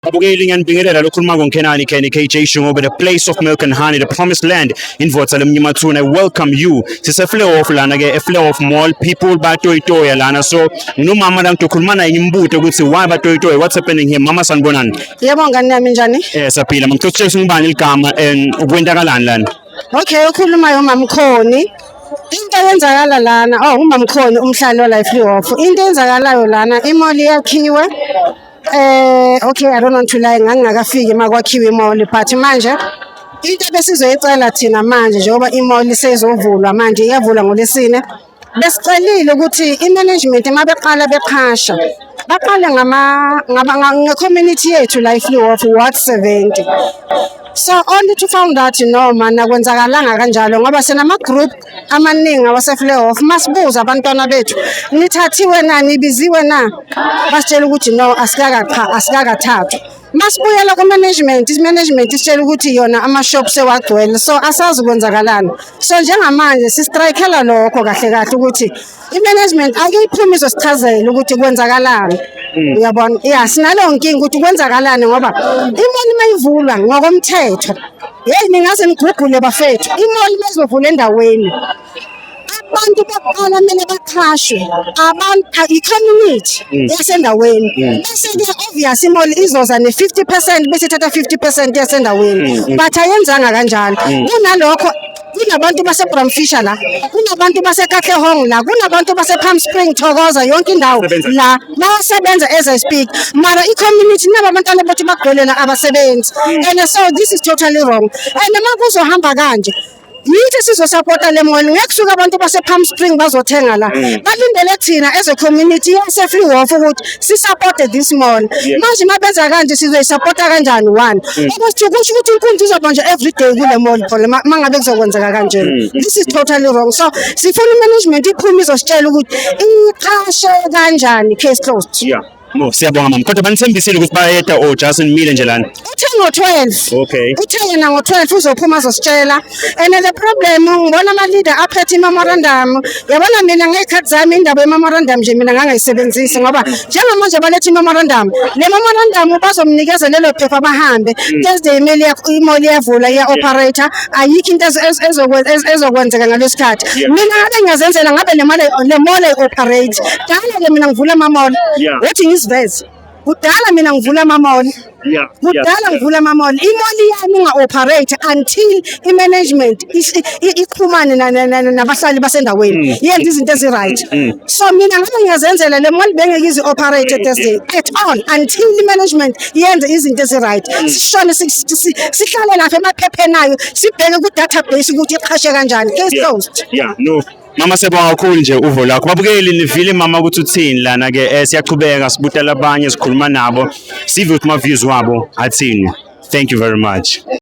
Babukeli, ngiyanibingelela. Lokhuluma ngoNkenani Kenny KJ Shungobe, the place of milk and honey, the promised land, indvodza lemnyamathuna. I welcome you. Sise-Fleurhof lana ke, e-Fleurhof Mall. People batoyitoya lana, so nginomama la ngizokhuluma naye, ngimbude ukuthi why batoyitoya, what's happening here. Mama, sanibonani. Yebo, ngani yami, njani? Saphila. Ngicela ukutshela ngibani ligama and ukwenzakalani lana. Okay, ukhulumayo uMamkhoni. Into eyenzakala lana, oh, uMamkhoni umhlali wala eFleurhof. Into eyenzakalayo lana, i-mall yakhiwe. Okay, I don't want to lie, ngangingakafiki makwakhiwe i-mall, but manje into ebesizoyicela thina manje, njengoba i-mall sezovulwa manje, iyavulwa ngoLwesine. Besicelile ukuthi i-management mabeqala beqhasha baqale ngama ngaba nge-community yethu la eFleurhof, Ward 70. So only to found out noma nakwenzakalanga kanjalo, ngoba sinama-group amaningi awase-Fleurhof. Masibuza abantwana bethu, nithathiwe na, nibiziwe na, basitshela ukuthi no, asikakathathwa. Masibuyela ku-management, i-management isitshela ukuthi yona ama-shop sewagcwele, so asazi kwenzakalani. So njengamanje sistrikela lokho kahle kahle ukuthi i-management ake iphume izosichazela ukuthi kwenzakalani, uyabona? Ya, sinaleyo nkinga ukuthi kwenzakalani, ngoba i-mall mayivulwa ngokomthetho, yeyi, ningaze nigugule bafethu, i-mall mayizovula endaweni, abantu bokuqala kumele baqhashwe abantu, i-community yasendaweni. Bese-ke obvious i-mall izoza ne-50%, bese ithatha 50% yasendaweni, but ayenzanga kanjalo. Kunalokho kunabantu base-Bram Fischer la, kunabantu base-Katlehong la, kunabantu base-Palm Spring, Thokoza, yonke indawo. Sebenza. La bayasebenza as I speak, mara i-community nabo abantwana bethu bagcwele la, abasebenzi. And so this is totally wrong, and uma kuzohamba kanje, yithi sizosapota le mall, ngeke kusuke abantu base-Palm Spring bazothenga la, balindele thina as a community yase-Fleurhof ukuthi sisapote this mall. Manje uma benza kanje, sizoyisapota kanjani? One, ukuthi kusho ukuthi inkunzi izoba nje every day kule mall phela ma ngabe kuzokwenzeka kanjena. This is totally wrong, so sifuna i-management iphume izositshela ukuthi iqashe kanjani. Case closed. Yeah. No, siyabonga mama. Kodwa banithembisile ukuthi bayeta or just nimile nje lana? Uthe ngo-12. Uthe yena ngo-12 uzophuma azositshela. And the problem, ngibona ama-leader aphethe i-memorandum. Yabona, mina ngey'khathi zami indaba ye-memorandum nje mina ngangayisebenzisi, ngoba njengamanje baletha i-memorandum. Le memorandum bazomnikeza lelo phepha, bahambe. Thursday i-mall iyavula, iya-operate, ayikho into ezokwenzeka ngaleso sikhathi. Mina ngabe ngiyazenzela, ngabe le mali, le mall ayi-operate. Kudala-ke mina ngivula ama-mall. Uthi ngiziveze. Kudala mina ngivula ama-mall. Kudala ngivula ama-mall. I-mall yami inga-operate until i-management ixhumane nabahlali basendaweni. Yenze izinto ezi-right. So mina ngabe ngiyazenzela, le mall bengeke izi-operate Thursday at all until i-management yenze izinto ezi-right. Sishone sihlale lapha emaphepheni ayo, sibheke ku-database ukuthi iqhashe kanjani. Case closed. Yeah, no. Mama, siyabonga kakhulu nje uvo lakho. Babukeli, nivile mama ukuthi uthini lana ke. Siyachubeka sibuta labanye, sikhuluma nabo. Sive ukuthi ma views wabo athini. Thank you very much.